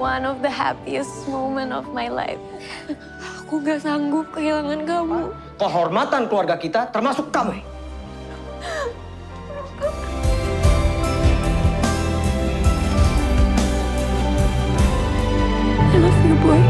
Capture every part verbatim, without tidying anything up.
One of the happiest moment of my life. Aku gak sanggup kehilangan kamu. Kehormatan keluarga kita termasuk kamu. I love you, boy.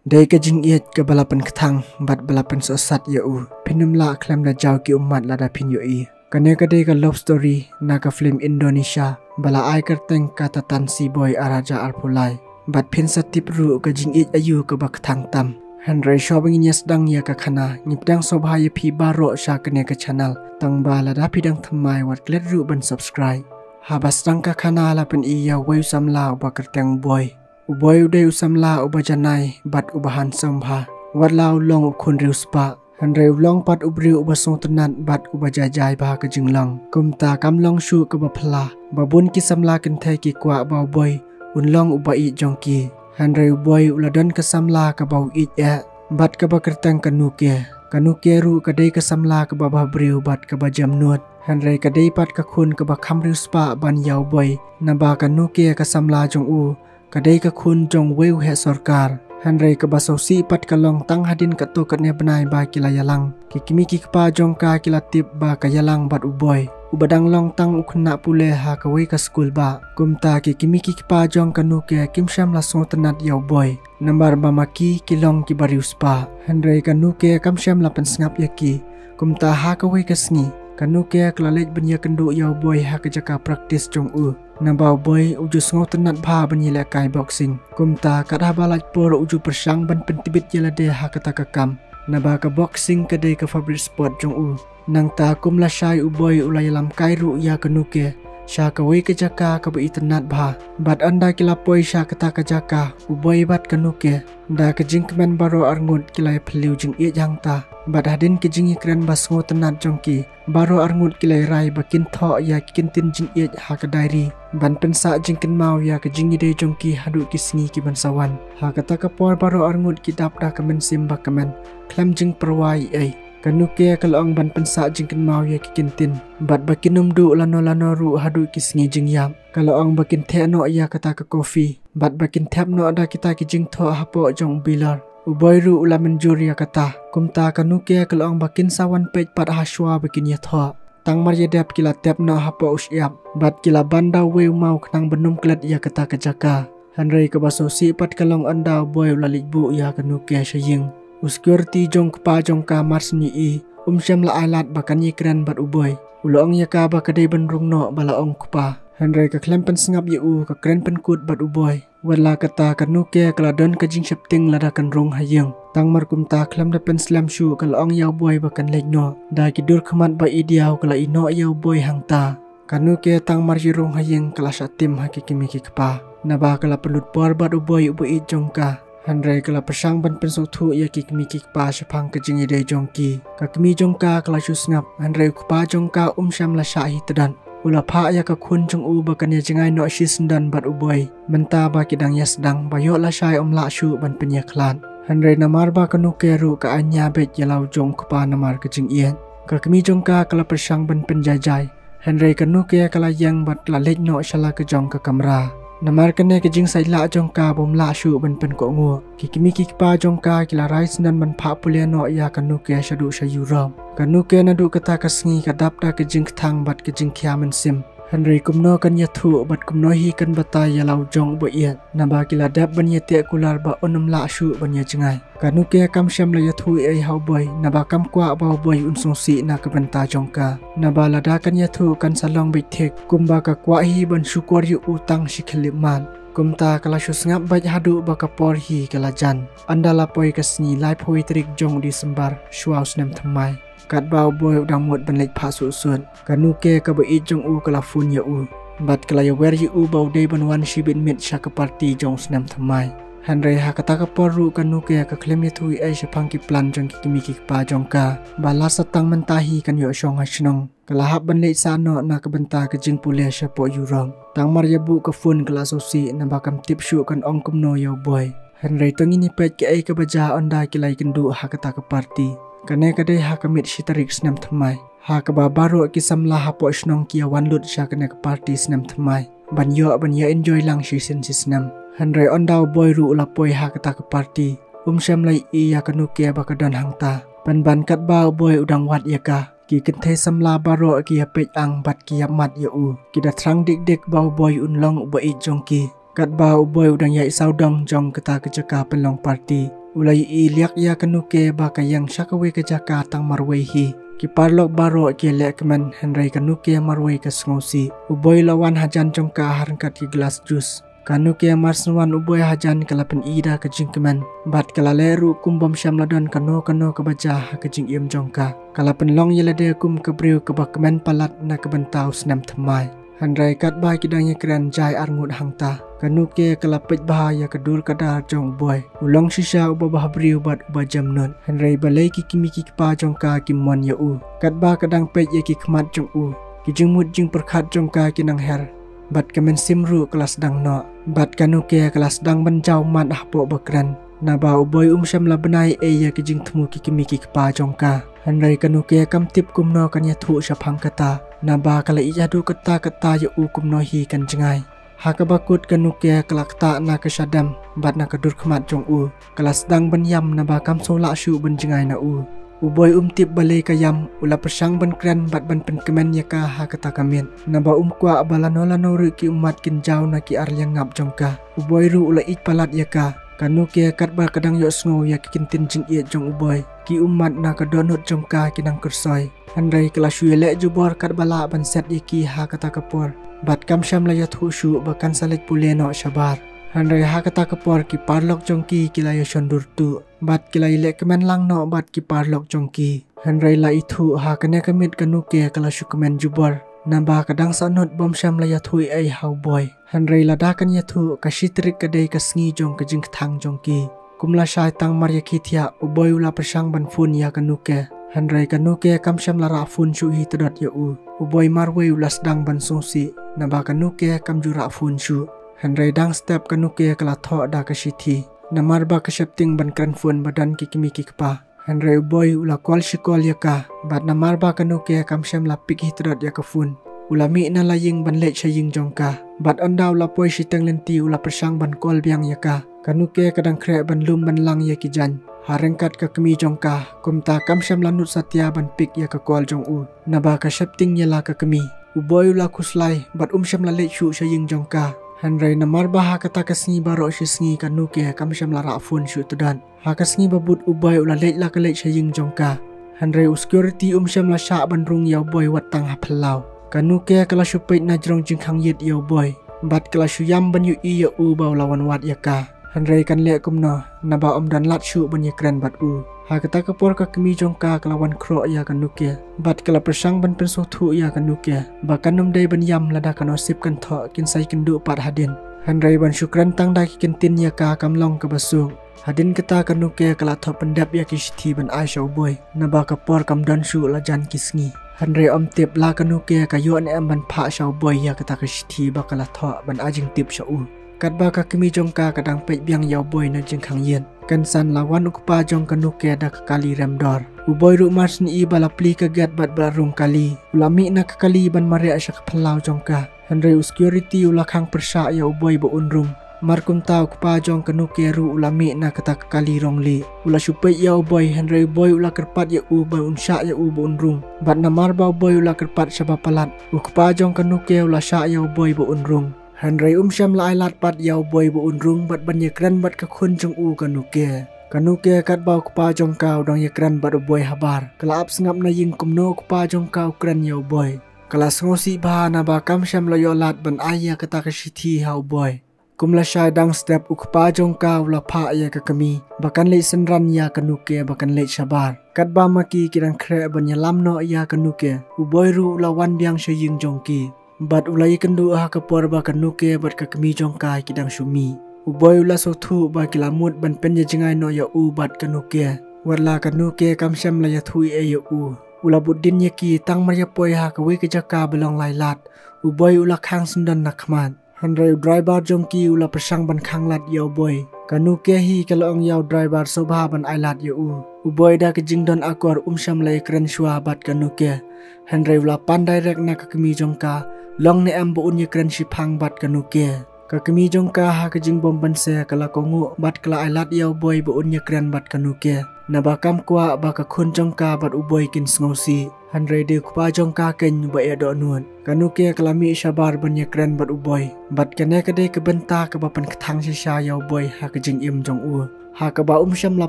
Dei ka jingïeit kaba la pynkthang bad ba la pynsohsat ïa u. Phin ym lah khlem da jaw ki ummat lada phin ïohi. Kane ka dei ka love story na ka film Indonesia ba la ai kyrteng Catatan Si Boy Araja arphew lai. Bad phin sa tip ruh ka jingïeit aïu kaba kthang tam. Hynrei shuwa ba ngin ïa sdang ïa ka khana, ngi pdiang sngewbha ïa phi baroh sha kane ka channel. Tang ba lada phi dang thymmai, wat klet ruh ban subscribe. Haba sdang ka khana, la pyni ïa uwei u samla uba kyrteng u Boy. U Boy u dei u samla uba janai bad uba handsome bha. Wat la u long u khun riewspah, hynrei u long pat u briew uba sngewtynnat bad uba jai jai bha ka jinglong. Kumta kam long shuh kaba phylla ba bun ki samla kynthei ki kwah ba u Boy un long uba ïeit jong ki. Hynrei u Boy u la don ka samla kaba u ïeit eh bad kaba kyrteng ka Nuke. Ka Nuke ruh ka dei ka samla kaba bhabriew bad kaba jemnud. Hynrei ka dei pat ka khun kaba kham riewspah ban ïa u Boy. Naba ka Nuke ka samla jong u ka dei ka khun jong uwei u heh sorkar. Hynrei kaba sngewsih pat ka long tang hadien katto katne bnai ba ki la ïalang, ki kmie ki kpa jong ka ki la tip ba ka ïalang bad u Boy uba dang long tang u khynnah pule ha kawei ka skul bah. Kumta ki kmie ki kpa jong ka Nuke kim shym la sngewtynnat ïa u Boy. Namar ba ma ki ki long kiba riewspah. Hynrei ka Nuke kam shym la pynsngap ïa ki. Kumta ha kawei ka sngi ka Nuke ka la leit ban ïakynduh ïa u Boy ha ka jaka practice jong u. Naba u Boy u ju sngewtynnat bha ban ïalehkai boxing. Kumta kat haba lait por u ju pyrshang ban pyntbit ïa lade ha kata ka kam. Naba ka boxing ka dei ka favorite sport jong u. Nangta kum lashai u Boy u la ïalam kai ruh ïa ka Nuke sha kawei ka jaka kaba itynnat bha. Bad ynda ki la poi sha kata ka jaka, u Boy bad ka Nuke da ka jingkmen baroh arngut ki la ïaphylliew jingïeit hangta. Bad hadien ka jingïakren ba sngewtynnat jong ki, baroh arngut ki la rai ba kin thoh ïa ki kyntien jingïeit ha ka diary ban pynsah jingkynmaw ïa ka jingïadei jong ki haduh ki sngi ki ban sa wan. Ha kata ka por baroh arngut ki dap da ka mynsiem ba kmen khlem jingpyrwa ei ei. Ka Nuke ka la ong ban pynsah jingkynmaw ïa ki kyntien bad ba kin ym duh lano lano ruh haduh ki sngi jingïap. Ka la ong ba kin theh noh ïa kata ka coffee bad ba kin thep noh da kita ki jingthoh hapoh jong u bilor. U Boy ruh u la mynjur ïa kata. Kumta ka Nuke ka la ong ba kin sa wan peit pat ha shuwa ba kin ïathoh. Tang mar ïa dep ki la tep noh hapoh u shyiap bad ki la ban da uwei u maw khnang ban ym klet ïa kata ka jaka. Hynrei kaba sngewsih pat ka long ynda u Boy u la leit buh ïa ka Nuke sha ïing, u security jong u kpa jong ka mar shu ïohi, um shym la ailad ba kan ïakren bad u Boy. U la ong ïa ka ba ka dei ban rung noh ba la ong u kpa. Hynrei ka khlem pynsngap ïa u, ka kren pynkut bad u Boy. Wat la kata ka Nuke ka la don ka jingsheptieng lada kan rung ha ïing. Tang mar kumta khlem da pynslem shuh ka la ong ïa u Boy ba kan leit noh. Da ki dur khmat ba i diaw ka la ïeh noh ïa u Boy hangta. Ka Nuke tang mar ïa rung ha ïing ka la shah tim ha ki kmie ki kpa. Naba ka la pynlut por bad u Boy uba ïeit jong ka. Hynrei ka la pyrshang ban pynsngewthuh ïa ki kmie ki kpa shaphang ka jingïadei jong ki. Ka kmie jong ka ka la shu sngap, hynrei u kpa jong ka um shym la shah hi tdang. U la phah ïa ka khun jong u ba kan ïa jngai noh shisyndon bad u Boy mynta ba ki dang ïa sdang, ba ïoh lashai um lah shuh ban pynïakhlad. Hynrei namar ba ka Nuke ruh ka ai nia beit ïa la u jong u kpa namar ka jingïeit, ka kmie jong ka ka la pyrshang ban pynjaijai. Hynrei ka Nuke ka la ïeng bad ka la leit noh sha la ka jong ka kamra. Namar kane ka jingsailah jong ka bym lah shuh ban pynkohnguh, ki kmie ki kpa jong ka ki la rai syndon ban phah pule noh ïa ka Nuke shaduh sha Europe. Ka Nuke naduh kata ka sngi ka dap da ka jingkthang bad ka jingkhia mynsiem. Hynrei kumno kan ïathuh bad kumno hi kan batai ïa la u jong uba ïeit, naba ki la dep ban ïateh kular ba un ym lah shuh ban ïa jngai. Ka Nuke kam shym la ïathuh ei ei ha u Boy, naba kam kwah ba u Boy un sngewsih na ka bynta jong ka. Naba lada kan ïathuh kan sa long beit thik, kumba ka kwah hi ban shukor ïa u tang shi khyllipmat. Kumta ka la shu sngap beit haduh ba ka por hi ka la jan. Ynda la poi ka sngi laiphew tarik jong u December, shuwa u snem thymmai. Katba u Boy u dang mut ban leit phah suh sut, ka Nuke kaba ïeit jong u ka la phone ïa u bad ka la ïawer ïa u ba u dei ban wan shibit miet sha ka party jong u snem thymmai. Hynrei ha kata ka por ruh ka Nuke ka khlem ïathuh ei ei shaphang ki plan jong ki kmie ki kpa jong ka ba la sa tang mynta hi kan ïoh shong ha shnong. Ka la hap ban leit sah noh na ka bynta ka jingpule shapoh Europe. Tang mar ïa buh ka phone ka la sngewsih naba kam tip shuh kan ong kumno ïa u Boy. Hynrei to ngin ïa peit kaei kaba jia ynda ki la ïakynduh ha kata ka party. Kane ka dei ha ka miet shi tarik snem thymmai, ha kaba baroh ki samla hapoh shnong ki ïa wan lut sha kane ka party snem thymmai. ban ïoh ban ïa enjoy lang shisien shisnem. Hynrei ynda u Boi ruh u la poi ha kata ka party, um shym la ïohi ïa ka Nuke ba ka don hangta. Pynban katba u Boi u dang wad ïa ka, ki kynthei samla baroh ki ïa peit ang bad ki ïa mad ïa u. Ki da thrang dik dik ba u Boi un long uba ïeit jong ki. Katba u Boi u dang ïaid sawdong jong kata ka jaka pynlong party, u la ïohi liak ïa ka Nuke ba ka ïeng sha kawei ka jaka tang marwei hi. Ki paralok baroh ki ïa leh kmen, hynrei ka Nuke marwei ka sngewsih. U Boi u la wan hajan jong ka ha ryngkat ki glass juice. Ka Nuke mar shen wan u Boi hajan ka la pyni da ka jingkmen bad ka la leh ruh kum bym shym la don kano kano kaba jia ha ka jingim jong ka. Ka la pynlong ïa lade kum ka briew kaba kmen palat na ka bynta u snem thymmai. Hynrei katba ki dang ïa kren jai arngut hangta, ka Nuke ka la peit bha ïa ka dur ka dar jong u Boi. U long shisha uba bhabriew bad uba jemnud. Hynrei balei ki kmie ki kpa jong ka kim mon ïa u? Katba ka dang peit ïa ki khmat jong u, ki jingmut jingpyrkhat jong ka ki nang her. Bad ka mynsiem ruh ka la sdang noh. Bad ka Nuke ka la sdang ban jaw mat hapoh ba kren. Naba u Boi um shym la bnai ei ïa ki jingthmu ki kmie ki kpa jong ka. Hynrei ka Nuke kam tip kumno kan ïathuh shaphang kata. Naba ka la ïeit haduh katta katta ïa u kumno hi kan jngai. Ha kaba kut ka Nuke ka la ktah na ka shadem bad na ka dur khmat jong u. Ka la sdang ban ïam naba kam sngewlah shuh ban jngai na u. U Boi um tip balei ka ïam, u la pyrshang ban kren bad ban pynkmen ïa ka ha kata ka miet. Naba um kwah ba lano lano ruh ki ummat kin jaw na ki ar ïangap jong ka. U Boi ruh u la ïeit palat ïa ka. Ka Nuke katba ka dang ïohsngew ïa ki ktien jingïeit jong u Boi, ki ummat na ka dohnud jong ka ki nang kyrsoi. Hynrei ka la shu ïaleh jubor katba lah ban set ïa ki ha kata ka por. Bad kam shym la ïathuh shuh ba kan sa leit pule noh shabar. Hynrei ha kata ka por ki paralok jong ki ki la ïashon dur tuh. Bad ki la ïaleh kmen lang noh bad ki paralok jong ki. Hynrei la ithuh ha kane ka miet ka Nuke ka la shu kmen jubor. Naba ka dang sahnud bym shym la ïathuh ei ha u Boi. Hynrei lada kan ïathuh, ka shi tarik ka dei ka sngi jong ka jingkthang jong ki. Kum la shai tang mar ïa ki thiah, u Boi u la pyrshang ban phone ïa ka Nuke. Hynrei ka Nuke kam shym la rah phone shuh hi tdot ïa u. U Boi marwei u la sdang ban sngewsih, naba ka Nuke kam ju rah phone shuh. Hynrei dang step ka Nuke ka la thoh da ka shithi. Namar ba ka sheptieng ban kren phone ba don ki kmie ki kpa. Hynrei u Boi u la call shi call ïa ka, bad namar ba ka Nuke kam shym la pick hi tdot ïa ka phone, u la mih na la ïing ban leit sha ïing jong ka. Bad ynda u la poi shiteng lynti u la pyrshang ban call biang ïa ka. Ka Nuke ka dang khreh ban lum ban lang ïa ki jaiñ. Ha ryngkat ka kmie jong ka, kumta kam shym la nud satia ban pick ïa ka call jong u. Naba ka sheptieng ïa la ka kmie. U Boi u la khuslai, bad um shym la leit shuh sha ïing jong ka. Hynrei namar ba ha kata ka sngi baroh shi sngi ka Nuke kam shym la rah phone shuh tdot. Ha ka sngi ba bud u Boi u la leit la ka leit sha ïing jong ka. Hynrei u security um shym la shah ban rung ïa u Boi wat tang ha phyllaw. Ka Nuke ka la shu peit na jrong jingkhang ïit ïa u Boi. Bad ka la shu ïam ban ïohi ïa u ba u la wan wad ïa ka. Hynrei kan leh kumno, naba um don lad shuh ban ïakren bad u. Ha kata ka por ka kmie jong ka ka la wan khroh ïa ka Nuke. Bad ka la pyrshang ban pynsngewthuh ïa ka Nuke ba kan ym dei ban ïam lada ka nusip kan thoh kin sa ïakynduh pat hadien. Hynrei ban shu kren tang da ki ktien ïa ka kam long kaba suk. Hadien kata ka Nuke ka la thoh pyndep ïa ki shithi ban ai sha u Boi. Naba ka por kam don shuh la jan ki sngi. Hynrei um tip la ka Nuke ka ïoh ne em ban phah sha u Boi ïa kata ka shithi ba ka la thoh ban ai jingtip sha u. Katba ka kmie jong ka ka dang peit biang ïa u Boi na jingkhang ïit, kynsan la wan u kpa jong ka Nuke da ka kali rem dor. U Boi ruh mar shen i ba la plie ka gate bad ba la rung kali. U la mih na ka kali ban mareh sha ka phyllaw jong ka. Hynrei u security u la khang pyrshah ïa u Boi ba un rung. Mar kumta u kpa jong ka Nuke ruh u la mih na kata ka kali rong lieh. U la shu peit ïa u Boi, hynrei u Boi u la kyrpad ïa u ba un shah ïa u ba un rung. Bad namar ba u Boi u la kyrpad shaba palat, u kpa jong ka Nuke u la shah ïa u Boi ba un rung. Hynrei um shym la ai lad pat ïa u Boi ba un rung bad ban ïakren bad ka khun jong u ka Nuke. Ka Nuke katba u kpa jong ka u dang ïakren bad u Boi habar, ka la ap sngap na ïing kumno u kpa jong ka u kren ïa u Boi. Ka la sngewsih bha naba kam shym la ïoh lad ban ai ïa kata ka shithi ha u Boi. Kum la shai dang step u kpa jong ka u la phah ïa ka kmie ba kan leit synran ïa ka Nuke ba kan leit shabar. Katba ma ki ki dang khreh ban ïalam noh ïa ka Nuke, u Boi ruh u la wan biang sha ïing jong ki. Bad u la ïakynduh ha ka por ba ka Nuke bad ka kmie jong ka ki dang shu mih. U Boi u la sngewthuh ba ki la mut ban pynïajngai noh ïa u bad ka Nuke. Wat la ka Nuke kam shym la ïathuh ei ei ïa u. U la bud dien ïa ki tang mar ïa poi ha kawei ka jaka ba long lai lad. U Boi u la khang syndon na khmat. Hynrei u driver jong ki u la pyrshang ban khang lad ïa u Boi. Ka Nuke hi ka la ong ïa u driver sngewbha ban ai lad ïa u. U Boi da ka jingdon akor um shym la ïakren shuwa bad ka Nuke. Hynrei u la pan direct na ka kmie jong ka. Long ne em ba un ïakren shiphang bad ka Nuke? Ka kmie jong ka ha ka jingbym banse ka la kohnguh bad ka la ailad ïa u Boi ba un ïakren bad ka Nuke. Naba kam kwah ba ka khun jong ka bad u Boi kin sngewsih. Hynrei dei u kpa jong ka keiñ uba ïeh dohnud. Ka Nuke ka la mih shabar ban ïakren bad u Boi. Bad kane ka dei ka bynta kaba pynkthang shisha ïa u Boi ha ka jingim jong u. Ha kaba um shym la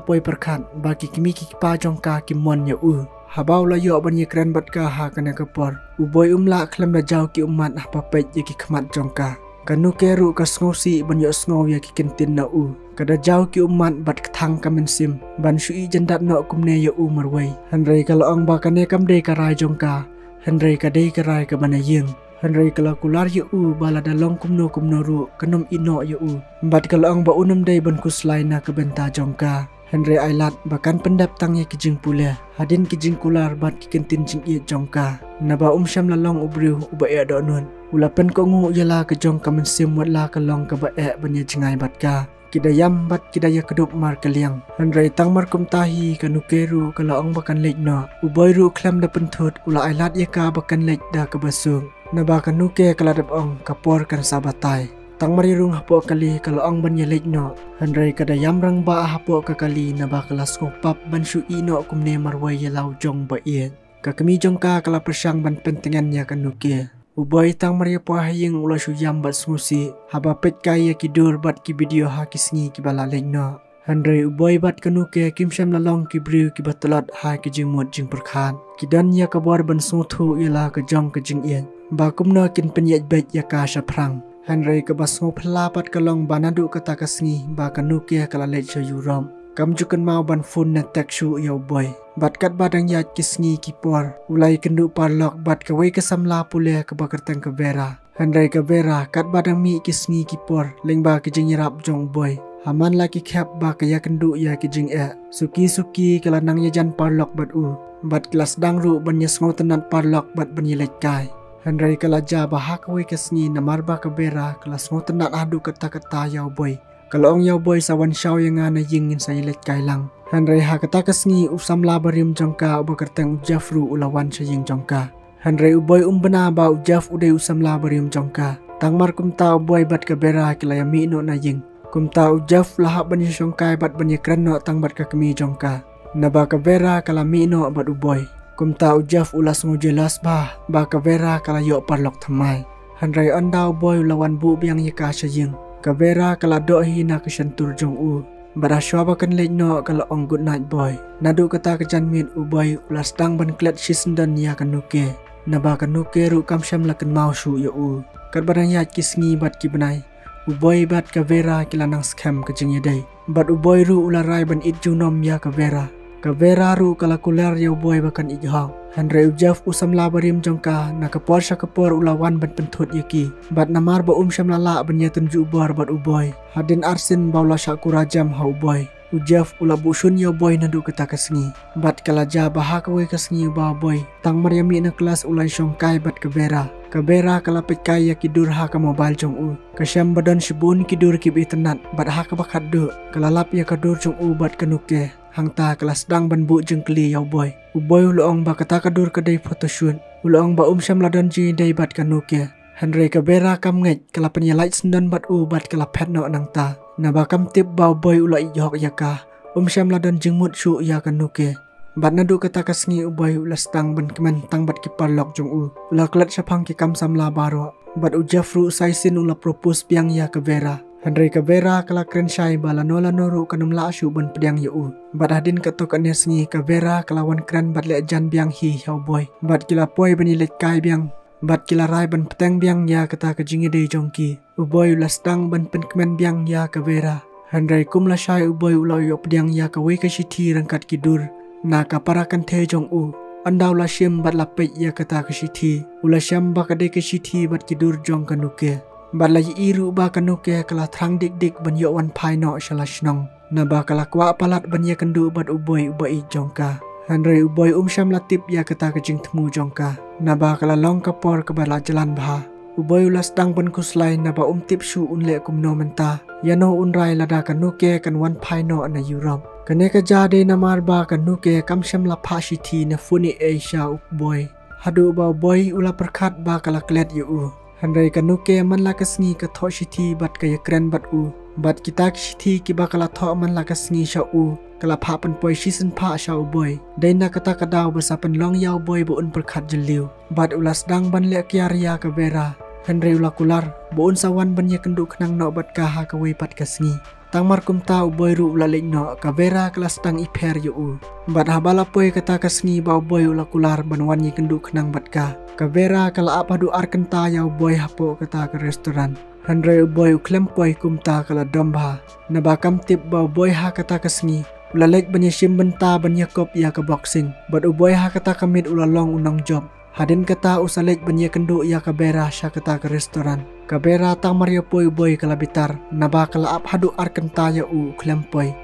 poi pyrkhat ba ki kmie ki kpa jong ka ki mon ïa u. Haba u la ïoh ban ïakren bad ka ha kane ka por, u Boi um lah khlem da jaw ki ummat haba peit ïa ki khmat jong ka. Ka Nuke ruh ka sngewsih ban ïohsngew ïa ki kyntien na u. Ka da jaw ki ummat bad kthang ka mynsiem ban shu ïeh jyndat noh kumne ïa u marwei. Hynrei ka la ong ba kane kam dei ka rai jong ka, hynrei ka dei ka rai kaba na ïing. Hynrei ka la kular ïa u ba lada long kumno kumno ruh kan ym ïeh noh ïa u. Bad ka la ong ba un ym dei ban khuslai na ka bynta jong ka. Hynrei ailad ba kan pyndep tang ïa ki jingpule hadien ki jingkular bad ki kyntien jingïeit jong ka. Naba um shym la long u briew uba ïeh dohnud. U la pynkohnguh ïa la ka jong ka mynsiem wat la ka long kaba eh ban ïajngai bad ka. Ki da ïam bad ki da ïakdup markylliang. Hynrei tang mar kumta hi ka Nuke ruh ka la ong ba kan leit noh. U Boi ruh khlem da pynthut u la ailad ïa ka ba kan leit da kaba suk. Naba ka Nuke ka la dep ong ka por kan sa batai. Tang mar ïa rung hapoh kali ka la ong ban ïa leit noh. Hynrei ka da ïam rangbah hapoh ka kali naba ka la sngewpap ban shu ïeh noh kumne marwei ïa la u jong ba ïeit. Ka kmie jong ka ka la pyrshang ban pyntngen ïa ka Nuke. U Boi tang mar ïa poi ha ïing u la shu ïam bad sngewsih haba peit kai ïa ki dur bad ki video ha ki sngi kiba la leit noh. Hynrei u Boi bad ka Nuke kim shym la long ki briew kiba tlot ha ki jingmut jingpyrkhat. Ki don ïa ka bor ban sngewthuh ïa la ka jong ka jingïeit ba kumno kin pynïaid beit ïa ka shaphrang. Hynrei kaba sngewphylla pat ka long ba naduh kata ka sngi ba ka Nuke ka la leit sha Europe, kam ju kynmaw ban phone ne text shuh ïa u Boi. Bad katba dang ïaid ki sngi ki por u la ïakynduh paralok bad kawei ka samla pule kaba kyrteng ka Vera. Hynrei ka Vera katba dang mih ki sngi ki por lyngba ki jingïarap jong u Boi, ha man la ki khep ba ka ïakynduh ïa ki jingeh. Suki suki ka la nang ïajan paralok bad u bad ka la sdang ruh ban ïasngewtynnat paralok bad ban ïaleit kai. Hynrei ka la jia ba ha kawei ka sngi namar ba ka Vera ka la sngewtynnat haduh katta katta ïa u Boi, ka la ong ïa u Boi sa wan shaw ïa nga na ïing, ngin sa ïaleit kai lang. Hynrei ha kata ka sngi u samla barim jong ka uba kyrteng u Jeff ruh u la wan sha ïing jong ka. Hynrei u Boi um bna ba u Jeff u dei u samla barim jong ka. Tang mar kumta u Boi bad ka Vera ki la ïamih noh na ïing. Kumta u Jeff u la hap ban ïashongkai bad ban ïakren noh tang bad ka kmie jong ka. Naba ka Vera ka la mih noh bad u Boi. Kumta u Jeff u la sngew jealous bha ba ka Vera ka la ïoh paralok thymmai. Hynrei ynda u Boi u la wan buh biang ïa ka sha ïing, ka Vera ka la doh hi na ka shyntur jong u. Bad ha shuwa ba kan leit noh ka la ong good night Boi. Naduh kata ka janmiet u Boi u la sdang ban klet shisyndon ïa ka Nuke. Naba ka Nuke ruh kam shym la kynmaw shuh ïa u. Katba dang ïaid ki sngi bad ki bnai, u Boi bad ka Vera ki la nang skhem ka jingïadei. Bad u Boi ruh u la rai ban ïeit junom ïa ka Vera. Ka Vera ruh ka la kular ïa u Boi ba kan ïeit hok. Hynrei u Jeff u samla barim jong ka na ka por sha ka por u la wan ban pynthut ïa ki. Bad namar ba um shym la lah ban ïatynjuh bor bad u Boi hadien arsien ba u la shah kura jem ha u Boi, u Jeff u la buh shun ïa u Boi naduh kata ka sngi. Bad ka la jia ba ha kawei ka sngi ba u Boi tang mar ïamih na klas u la ïashongkai bad ka Vera. Ka Vera ka la peit kai ïa ki dur ha ka mobile jong u. Ka shem ba don shibun ki dur kiba itynnat bad ha kaba khatduh ka la lap ïa ka dur jong u bad ka Nuke. Hangta ka la sdang ban buh jingkylli ïa u Boi. U Boi u la ong ba kata ka dur ka dei photoshoot. U la ong ba um shym la don jingïadei bad ka Nuke. Hynrei ka Vera kam ngeit, ka la pynïalait syndon bad u bad ka la phet noh nangta. Naba kam tip ba u Boi u la ïeit hok ïa ka. Um shym la don jingmut shuh ïa ka Nuke. Bad naduh kata ka sngi u Boi u la sdang ban kmen tang bad ki paralok jong u. U la klet shaphang ki kam samla baroh. Bad u Jeff ruh sa shisien u la propose biang ïa ka Vera. Hynrei ka Vera ka la kren shai ba lano lano ruh kan ym lah shuh ban pdiang ïa u. Bad hadien katto katne sngi ka Vera ka la wan kren bad leh jan biang hi ïa u Boi. Bad ki la poi ban ïaleit kai biang. Bad ki la rai ban bteng biang ïa kata ka jingïadei jong ki. U Boi u la sdang ban pynkmen biang ïa ka Vera. Hynrei kum la shai u Boi u la ïoh pdiang ïa kawei ka shithi ryngkat ki dur na ka para kynthei jong u. Ynda u la shim bad la peit ïa kata ka shithi, u la shem ba ka dei ka shithi bad ki dur jong ka Nuke. Bad la ïohi ruh ba ka Nuke ka la thrang dik dik ban ïoh wan phai noh sha la shnong. Naba ka la kwah palat ban ïakynduh bad u Boi uba ïeit jong ka. Hynrei u Boi um shym la tip ïa kata ka jingthmu jong ka. Naba ka la long ka por kaba la jlan bha. U Boi u la sdang ban khuslai naba um tip shuh un leh kumno mynta. Ïano un rai lada ka Nuke kan wan phai noh na Europe. Kane ka jia dei namar ba ka Nuke kam shym la phah shithi ne phone ei ei sha u Boi. Haduh ba u Boi u la pyrkhat ba ka la klet ïa u. Hynrei ka Nuke man la ka sngi ka thoh shithi bad ka ïakren bad u. Bad kita ki shithi kiba ka la thoh man la ka sngi sha u, ka la phah pynpoi shisien phah sha u Boi. Dei na kata ka daw ba sa pynlong ïa u Boi ba un pyrkhat jylliew. Bad u la sdang ban leh kiar ïa ka Vera. Hynrei u la kular ba un sa wan ban ïakynduh khnang noh bad ka ha kawei pat ka sngi. Tang mar kumta u Boi ruh u la leit noh, ka Vera ka la sdang ipher ïa u. Bad haba la poi kata ka sngi ba u Boi u la kular ban wan ïakynduh khnang bad ka, ka Vera ka la ap haduh ar kynta ïa u Boi hapoh kata ka restaurant. Hynrei u Boi u khlem poi, kumta ka la dom bha. Naba kam tip ba u Boi ha kata ka sngi u la leit ban ïashim bynta ban ïakop ïa ka boxing. Bad u Boi ha kata ka miet u la long u nongjop. Hadien kata u sa leit ban ïakynduh ïa ka Vera sha kata ka restaurant. Ka Vera tang mar ïa poi u Boi ka la bitar, naba ka la ap haduh ar kynta ïa u u khlem poi.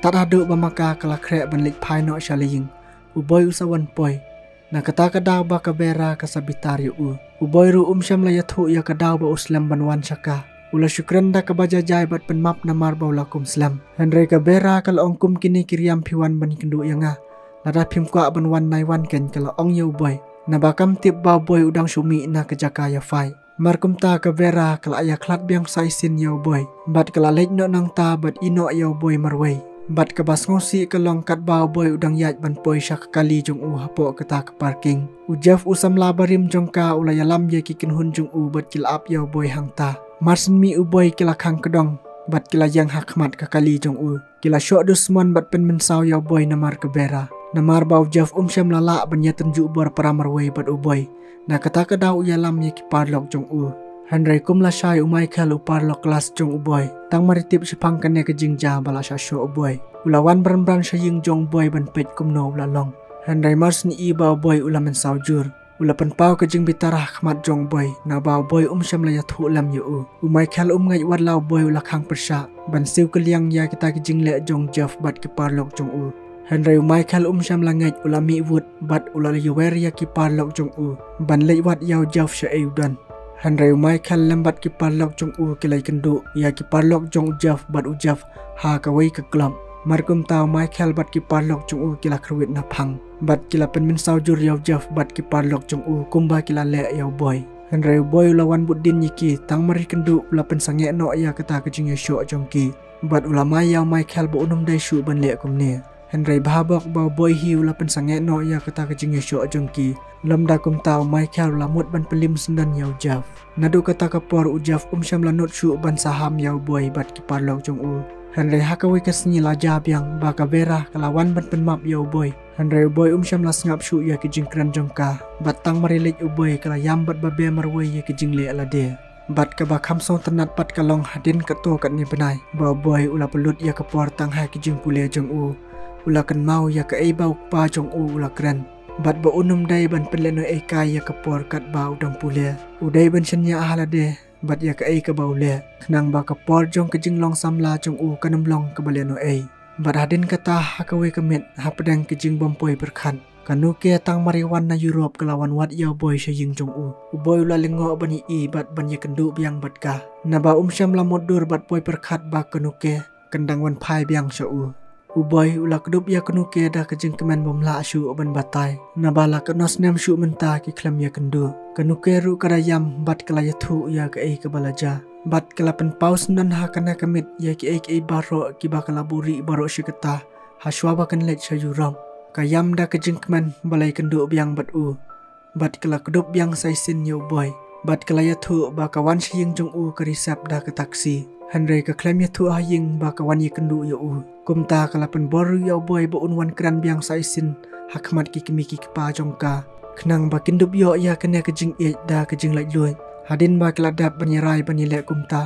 Tad haduh ba ma ka ka la khreh ban leit phai noh sha la ïing. U Boi u sa wan poi. Na kata ka daw ba ka Vera ka sa bitar ïa u. U Boi ruh um shym la ïathuh ïa ka daw ba u slem ban wan sha ka. U la shu kren da kaba jai jai bad pynmap namar ba u la kum slem. Hynrei ka Vera ka la ong kum kine ki riam phi wan ban ïakynduh ïa nga. Lada phim kwah ban wan nai wan, keiñ ka la ong ïa u Boi. Naba kam tip ba u Boi u dang shu mih na ka jaka ïa fight. Mar kumta ka Vera ka la ïa khlad biang sa shisien ïa u Boi. Bad ka la leit noh nangta bad ïeh noh ïa u Boi marwei. Bad kaba sngewsih ka long katba u Boi u dang ïaid ban poi sha ka kali jong u hapoh kata ka parking, u Jeff u samla barim jong ka u la ïalam ïa ki kynhun jong u bad ki la ap ïa u Boi hangta. Mar shen mih u Boi ki la khang kdong bad ki la ïeng ha khmat ka kali jong u. Ki la shoh dusmon bad pynmynsaw ïa u Boi namar ka Vera. Namar ba u Jeff um shym la lah ban ïatynjuh bor para marwei bad u Boi. Na kata ka daw u ïalam ïa ki paralok jong u. Hynrei kum lashai u Michael u paralok klas jong u Boi. Tang mar i tip shaphang kane ka jingjia ba la shah shoh u Boi, u la wan bran bran sha ïing jong u Boi ban peit kumno u la long. Hynrei mar shen i ba u Boi u la mynsaw jur. U la pynpaw ka jingbitar ha khmat jong u Boi, naba u Boi um shym la ïathuh lem ïa u. U Michael um ngeit wat la u Boi u la khang pyrshah ban siew kylliang ïa kita ki jingleh jong u Jeff bad ki paralok jong u. Hynrei u Michael um shym la ngeit, u la mih wut bad u la ïawer ïa ki paralok jong u ban leit wad ïa u Jeff shaei u don. Hynrei u Michael lem bad ki paralok jong u ki la ïakynduh ïa ki paralok jong u Jeff bad u Jeff ha kawei ka club. Mar kumta u Michael bad ki paralok jong u ki la kyrwit na phang bad ki la pynmynsaw jur ïa u Jeff bad ki paralok jong u kumba ki la leh ïa u Boi. Hynrei u Boi u la wan bud dien ïa ki, tang mar i kynduh u la pynsangeh noh ïa kata ka jingïashoh jong ki. Bad u la mai ïa u Michael ba un ym dei shuh ban leh kumne. Hynrei bha bok ba u Boi hi u la pynsangeh noh ïa kata ka jingïashoh jong ki. Lymda kumta u Michael u la mut ban pynlim syndon ïa u Jeff. Naduh kata ka por u Jeff um shym la nud shuh ban saham ïa u Boi bad ki paralok jong u. Hynrei ha kawei ka sngi la jia biang ba ka Vera ka la wan ban pynmap ïa u Boi. Hynrei u Boi um shym la sngap shuh ïa ki jingkren jong ka. Bad tang mar i leit u Boi ka la ïam bad babe marwei ïa ki jingleh lade. Bad kaba kham sngewtynnat pat ka long hadien katto katne bnai ba u Boi u la pynlut ïa ka por tang ha ki jingpule jong u. U la kynmaw ïa kaei ba u kpa jong u u la kren. Bad ba un ym dei ban pynlehnohei kai ïa ka por katba u dang pule. U dei ban shaniah ha lade bad ïa kaei kaba u leh, khnang ba ka por jong ka jinglong samla jong u kan ym long kaba lehnohei. Bad hadien kata ha kawei ka miet hapdeng ka jingbym poi pyrkhat, ka Nuke tang mar i wan na Europe ka la wan wad ïa u Boi sha ïing jong u. U Boi u la lyngngoh ban ïohi bad ban ïakynduh biang bad ka. Naba um shym la mutdur bad poi pyrkhat ba ka Nuke kan dang wan phai biang sha u. U Boi u la kdup ïa ka Nuke da ka jingkmen bym lah shuh ban batai. Naba la katno snem shuh mynta ki khlem ïakynduh. Ka Nuke ruh ka da ïam bad ka la ïathuh ïa kaei kaba la jia. Bad ka la pynpaw syndon ha kane ka miet ïa kiei kiei baroh kiba ka la buhrieh baroh shi katta ha shuwa ba kan leit sha Europe. Ka ïam da ka jingkmen ba la ïakynduh biang bad u. Bad ka la kdup biang sa shisien ïa u Boi. Bad ka la ïathuh ba ka wan sha ïing jong u ka receive da ka taxi. Hynrei ka khlem ïathuh ha ïing ba ka wan ïakynduh ïa u. Kumta ka la pynbor ruh ïa u Boi ba un wan kren biang sa shisien ha khmat ki kmie ki kpa jong ka, khnang ba kin dup ïoh ïa kane ka jingïeit da ka jinglaitluid. Hadien ba ki la dep ban ïarai ban ïaleh kumta,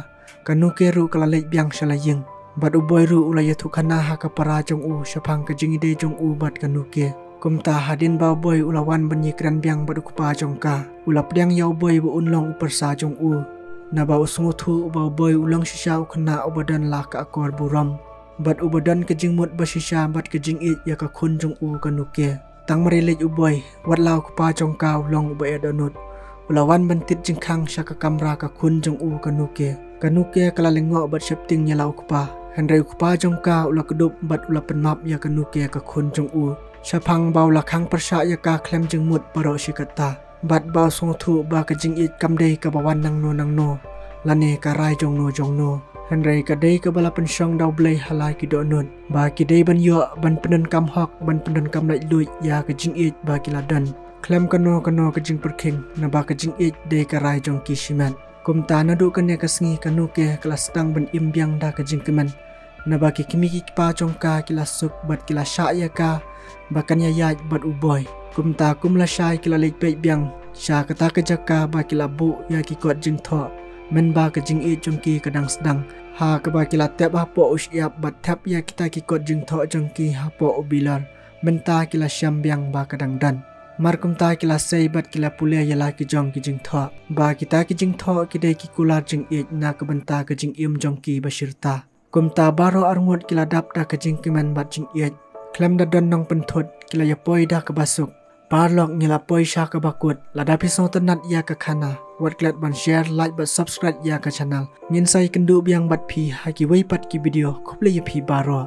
ka Nuke ruh ka la leit biang sha la ïing. Bad u Boi ruh u la ïathuhkhana ha ka para jong u shaphang ka jingïadei jong u bad ka Nuke. Kumta hadien ba u Boi u la wan ban ïakren biang bad u kpa jong ka, u la pdiang ïa u Boi ba un long u pyrsa jong u. Naba u sngewthuh ba u Boi u long shisha u khynnah uba don la ka akor burom bad uba don ka jingmut ba shisha bad ka jingïeit ïa ka khun jong u ka Nuke. Tang mar i leit u Boi, wat la u kpa jong ka u long uba eh dohnud, u la wan ban tied jingkhang sha ka kamra ka khun jong u ka Nuke. Ka Nuke ka la lyngngoh bad sheptieng ïa la u kpa. Hynrei u kpa jong ka u la kdup bad u la pynmap ïa ka Nuke ka khun jong u shaphang ba u la khang pyrshah ïa ka khlem jingmut baroh shi katta, bad ba u sngewthuh ba ka jingïeit kam dei kaba wan nangno nangno lane ka rai jongno jongno, hynrei ka dei kaba la pynshong da U Blei ha la ki dohnud, ba ki dei ban ïoh ban pyndonkam hok, ban pyndonkam laitluid ïa ka jingïeit ba ki la don, khlem kano kano ka jingpyrkhing, naba ka jingïeit dei ka rai jong ki shimet. Kumta naduh kane ka sngi ka Nuke ka la sdang ban im biang da ka jingkmen, naba ki kmie ki kpa jong ka ki la suk bad ki la shah ïa ka ba kan ïaid bad u Boi. Kumta kum lashai ki la leit peit biang sha kata ka jaka ba ki la buh ïa ki kot jingthoh, mynba ka jingïeit jong ki ka dang sdang, ha kaba ki la tep hapoh u shyiap bad tep ïa kita ki kot jingthoh jong ki hapoh u bilor, mynta ki la shem biang ba ka dang don. Mar kumta ki la sei bad ki la pule ïa la ki jong ki jingthoh, ba kita ki jingthoh ki dei ki kular jingïeit na ka bynta ka jingim jong ki ba shirta. Kumta baroh arngut ki la dap da ka jingkmen bad jingïeit, khlem da don nongpynthut ki la ïapoi da kaba suk. Paralok, ngi la poi sha kaba kut. Lada phi sngewtynnat ïa ka khana, wat klet ban share, like bad subscribe ïa ka channel. Ngin sa ïakynduh biang bad phi ha kiwei pat ki video. Khublei ïa phi baroh.